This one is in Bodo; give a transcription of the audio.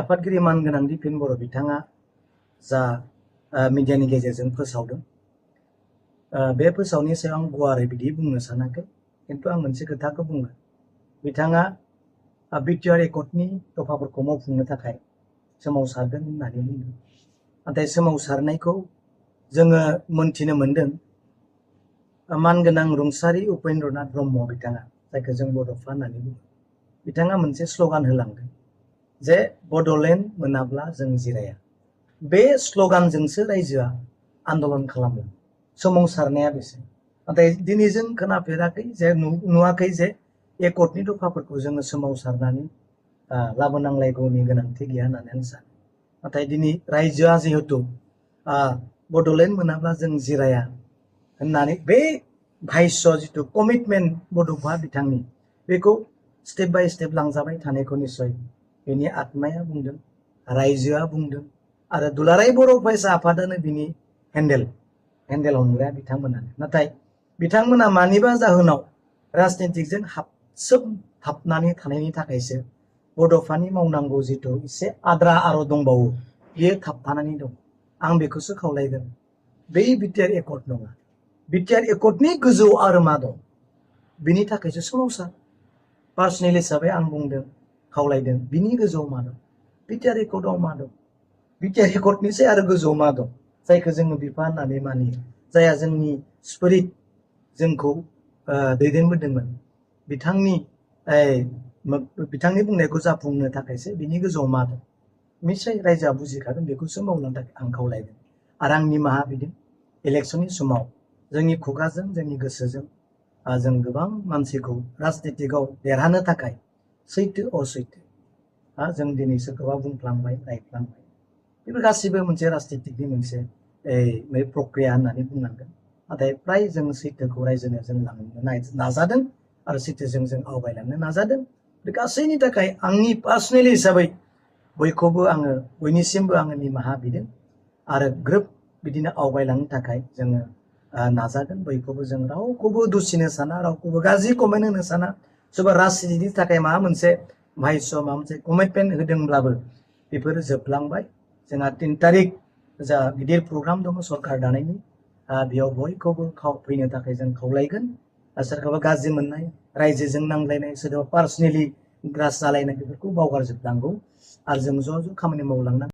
आफादगिरि मानगोनां दिपेन बर' बिथाङा जा मिडियानि गेजेरजों फोसावदों बे फोसावनि सायाव आं गुवारै बिदि बुंनो सानाखै किन्तु आं मोनसे खोथाखौ बुङो बिथाङा बिटिआर एकर्डनि दफाफोरखौ मावफुंनो थाखाय सोमावसारदों होननानै बुंदों नाथाय सोमावसारनायखौ जोङो मोनथिनो मोनदों मानगोनां रुंसारि उपेन्द्रनाथ ब्रह्म बिथाङा जायखौ जों बड'फा होननानै बुङो बिथाङा मोनसे स्ल'गान होलांदों जे बड'लेण्ड मोनाब्ला जों जिराया बे स्ल'गानजोंसो रायजोआ आन्दलन खालामो सोमावसारनाया बेसो नाथाय दिनै जों खोनाफेराखै जे नुवाखै जे एकर्डनि दफाफोरखौ जोङो सोमावसारनानै लाबोनांलायगौनि गोनांथि गैया होननानै आं सानो नाथाय दिनै रायजोआ जिहेतु बड'लेण्ड मोनाब्ला जों जिराया होननानै बे भाइस' जिथु कमिटमेन्ट बड'फा बिथांनि बेखौ स्टेप बाय स्टेप लांजाबाय थानायखौ निस्सय बेनि आत्माया बुंदों रायजोआ बुंदों आरो दुलाराय बर' फरायसा आफादानो बिनि हेन्डेल हमग्राया बिथांमोनानो नाथाय बिथांमोना मानिबा जाहोनाव राजनितिकजों हाबनानै थानायनि थाखायसो बड'फानि मावनांगौ जिथु एसे आद्रा दंबावो बियो थाबथानानै दं आं बेखौसो खावलायगोन बै बिटिआर एकर्ड नङा बिटिआर एकर्डनि गोजौ आरो मा दं बिनि थाखायसो सोमावसार पार्सनेल हिसाबै आं बुंदों खावलायदों बिनि गोजौआव मा दं बिटिआर एकर्डआव मा दं बिटिआर एकर्डनिसै आरो गोजौआव मा दं जायखौ जोङो बिफा होननानै मानियो जायहा जोंनि स्पिरिट जोंखौ दैदेनबोदोंमोन बिथांनि बुंनायखौ जाफुंनो थाखायसो बिनि गोजौआव मा दं निस्सय रायजोआ बुजिखागोन बेखौसो मावलांनो थाखाय आं खावलायदों आरो आं निमाहा बिदों इलेक्सननि समाव जोंनि खुगाजों जोंनि गोसोजों जों गोबां मानसिखौ राजनितिकआव देरहानो थाखाय सैथो असैथो जों दिनै सोरखौबा बुंफ्लांबाय रायफ्लांबाय बेफोर गासिबो मोनसे राजनितिकनि मोनसे प्रक्रिया होननानै बुंनांगोन नाथाय फ्राय जों सैथोखौ रायजोनो जों लांनो नाजादों आरो सैथोजों जों आवगायलांनो नाजादों बे गासैनि थाखाय आंनि पार्सनेल हिसाबै बयनिसिमबो आङो निमाहा बिदों आरो ग्रोब बिदिनो आवगायलांनो थाखाय जोङो नाजागोन बयखौबो जों रावखौबो दुसिनो साना रावखौबो गाज्रि कमेन्ट होनो साना सोरबा राजनितिनि थाखाय माबा मोनसे भाइस' माबा मोनसे कमिटमेन्ट होदोंब्लाबो बेफोरो जोबलांबाय जोंहा 3 तारिख जा गिदिर प्रग्राम दङ सरकार दानायनि बेयाव बयखौबो फैनो थाखाय जों खावलायगोन सोरखौबा गाज्रि मोननाय रायजोजों नांलायनाय सोरबा पार्सनेलि ग्रास जालायनाय बेफोरखौ बावगारजोबनांगौ आरो जों ज' ज' खामानि मावलांनांगौ